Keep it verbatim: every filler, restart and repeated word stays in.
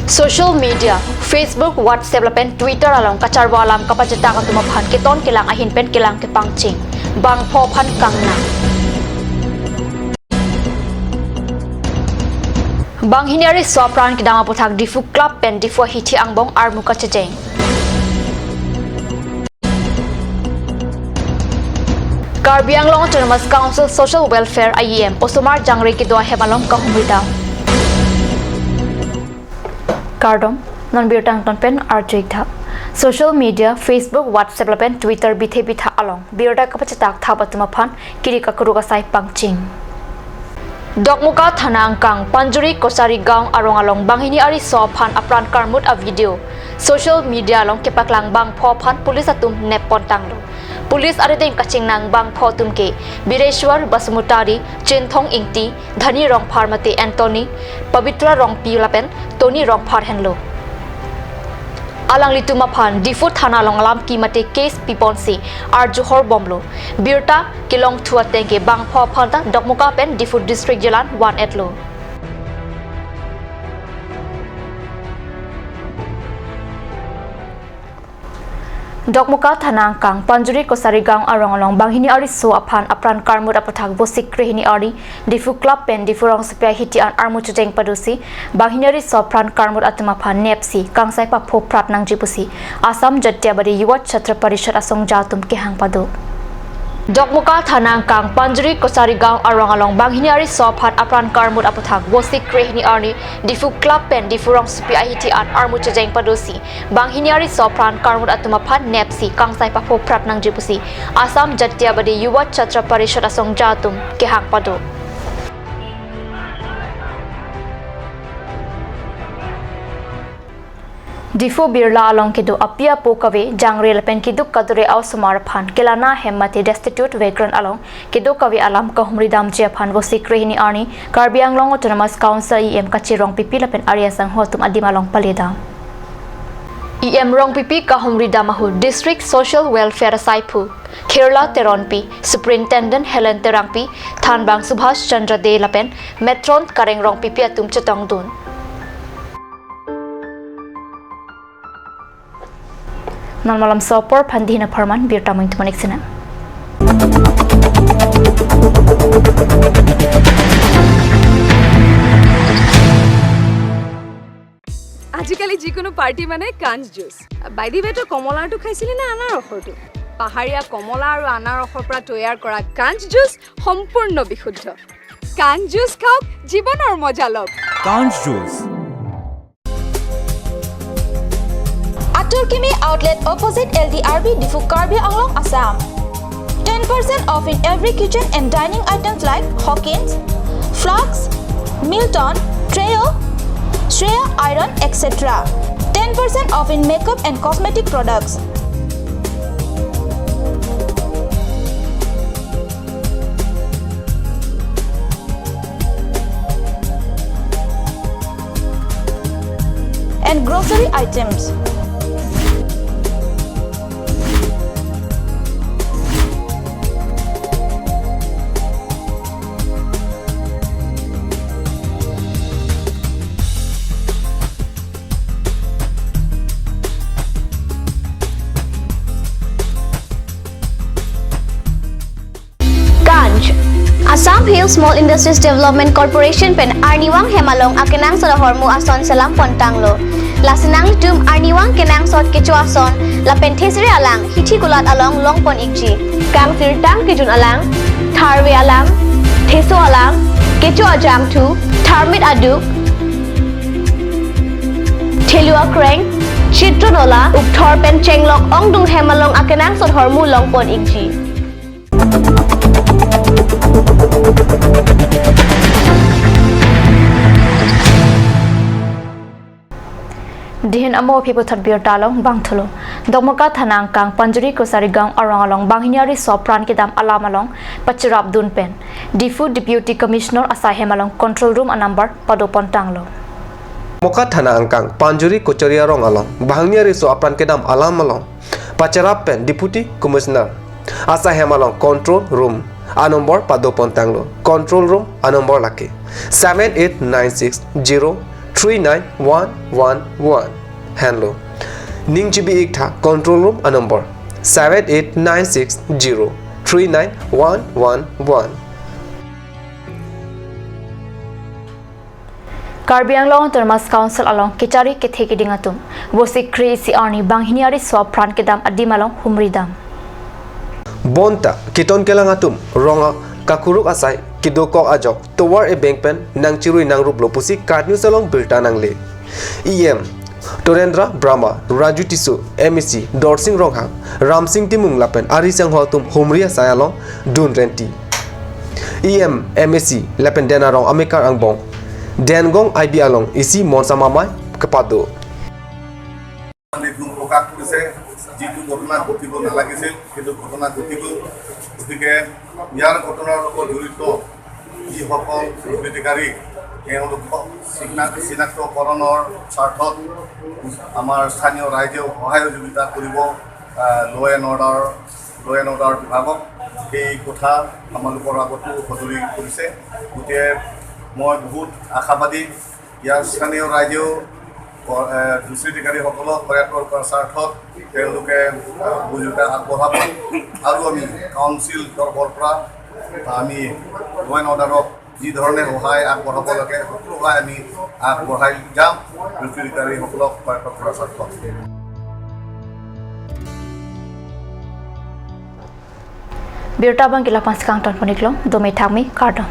Social media, Facebook, WhatsApp lapen Twitter along kacharvo alam kapachetak atum aphan keton kelang ahin pen kelang kepangcheng. Bangpho aphan kangnang. Banghini ariso apran kedam aputhak Diphu Club pen Diphu ahithi angbong armu kachejeng. Karbi Anglong Autonomous Council Social Welfare I E M osomar jangre kedo ahem along kahumri dam. Kardom, non birta angton pen arju-ik tha. Social media, Facebook, WhatsApp lapen Twitter bithe bitha along birta kapachetak thap atum aphan kiri kakuruk asai pangcheng. Dokmoka thana angkang Panjuri Kosari Gaon arong along banghini ariso aphan apran karmut a video social media along kepaklang bangpho aphan police atum nep pontanglo. Police arideng kachingnang bangpho atum ke Bireshwar Basumutari, Chinthong Ingti, Dhani Rongphar mate Anthony, Pabitra Rongpi lapen Tony Rongphar henlo. Alanglitum aphan Diphu thana along alam ki mate case piponsi arjuhor bomlo. Birta kelongthu ateng ke bangpho aphan ta Dokmoka pen Diphu District jalan van-etlo. Dokmoka thana angkang Panjuri Kosari Gaon arong along banghini ariso aphan apran karmut aputhak Vosik krehini arni Diphu Club pen Diphu rongsopi ahithi an armu chejeng padosi banghini ariso apran karmut atum aphan nepsi kangsai papho prat nangji pusi Assam Jatiya Badi Yuva Chhatra Parishad asongja atum kehang pado. Dokmoka thana angkang Panjuri Kosari Gaon arong along banghini ariso aphan apran karmut aputhak Vosik krehini arni Diphu Club pen Diphu rongsopi ahithi an armu chejeng padosi banghini ariso apran karmut atum aphan nepsi kangsai papho prat nangji pusi Assam Jatiya Badi Yuva Chhatra Parishad asongja atum kehang pado. Diphu Birla along kedo api apo kave jangre lapen keduk kadure a-osomar aphan kelana hem mate destitute vagrant along kedo kave alam kahumri damji aphan Vosik krehini arni Karbi Anglong Autonomous Council E M Kachi Rongpipi lapen Arya Sangho atum adim along pale dam. E M Rongpipi kahumri dam ahut District Social Welfare asaiphu Khirla Teronpi, Superintendent Helen Terangpi, Thanbang Subhash Chandra Dey lapen Matron Kareng Rongpipi atum chetongdun. Non malomso apor aphan dihina pharman birta mung tumanik sina. আজিকালি যিকোনো পাৰ্টি মানে কাঞ্চ juice. By the ৱে, তই কমলাৰটো খাইছিলি নে আনাৰসৰটো? পাহাৰীয়া কমলা আৰু আনাৰসৰ পৰা তৈয়াৰ কৰা কাঞ্চ জুচ সম্পূৰ্ণ বিশুদ্ধ। কাঞ্চ জুচ খাওক, জীৱনৰ মজা লওক। কাঞ্চ juice. Atur Kimi Outlet, opposite L D R B, Diphu, Karbi Anglong, Assam. Ten percent off in every kitchen and dining items like Hawkins, Flux, Milton, Treo, Shreya Iron, et cetera. Ten percent off in makeup and cosmetic products. And grocery items. Kancch. Assam Hill Small Industries Development Corporation pen arnivang hem along akenangsot ahormu ason selam pontanglo. Lasi nanglitum arnivang kenangsot kecho ason lapen thesere alang hithi kulat along longpon ikji. Kangsirtang kejun alang, tharve alang, theso alang, kecho ajangthu, tharmit aduk, thelu akreng, chitro nola, ukthor pen chenglok ongdung hem along akenangsot ahormu longpon ikji. Dihin amo aphi puthot birta along bangthulo. Dokmoka thana angkang Panjuri Kosari Gaon arong along banghini ariso apran kedam alam along pacherapdun pen Diphu Deputy Commissioner asai hem along control room a-number padopontanglo. Dokmoka thana angkang Panjuri Kosari arong along banghini ariso apran kedam alam along pacherap pen Deputy Commissioner asai hem along control room a-number padopontanglo. Control room a-number lake seven eight nine six zero three nine one one one. Henlo. Ning chibi iktha control room a number seven eight nine six zero three nine one one one. Karbi Anglong Autonomous Council along kechari kethe keding atum bosi kre-isi arni banghini ari so apran kedam adim along humri dam. Bonta keton kelang atum rong kakuruk asai kedokok ajok tovar ebeng pen nangchirui nangruplo pusi KAT News along birta nangle. E M Torendra Brahma, Raju Tisso, M A C Dorsing Ronghang, Ramsing Timung lapen ari sangho atum humri asai along dun renti. E M, M A C lapen den arong amekar angbong Dengong I B along isi monsam amei kepado. দেখুন, প্ৰকাশ কৰিছে, যিটো ঘটনা ঘটিব নালাগিছিল, সেইটো ঘটনা ঘটি গ'ল। গতিকে ইয়াৰ ঘটনাৰ লগত জড়িত যিসকল দুষ্কৃতিকাৰী, তেওঁলোকক চিনা-, চিনাক্তকৰণৰ স্বাৰ্থত আমাৰ স্থানীয় ৰাইজেও সহায় সহযোগিতা কৰিব, আহ, law' and order, law' and order বিভাগক। এই কথা আমালোকৰ আগতো সদৰি কৰিছে। গতিকে মই বহুত আশাবাদী, ইয়াৰ স্থানীয় ৰাইজেও ক-, এ, দুষ্কৃতিকাৰীসকলক কৰ্তব্যৰ স্বাৰ্থত তেওঁলোকে, এ, সহযোগিতা আগবঢ়াব। আৰু আমি কাউন্সিল তৰফৰ পৰা আমি ল' এণ্ড অৰ্ডাৰক যি ধৰণে সহায় আগবঢ়াব লাগে, সকলো সহায় আমি আগবঢ়াই যাম দুষ্কৃতিকাৰীসকলক কৰ্তব্যৰ স্বাৰ্থত। Birta abang ke lapu-an si kangton pon-iklo, dome thakme, kardom.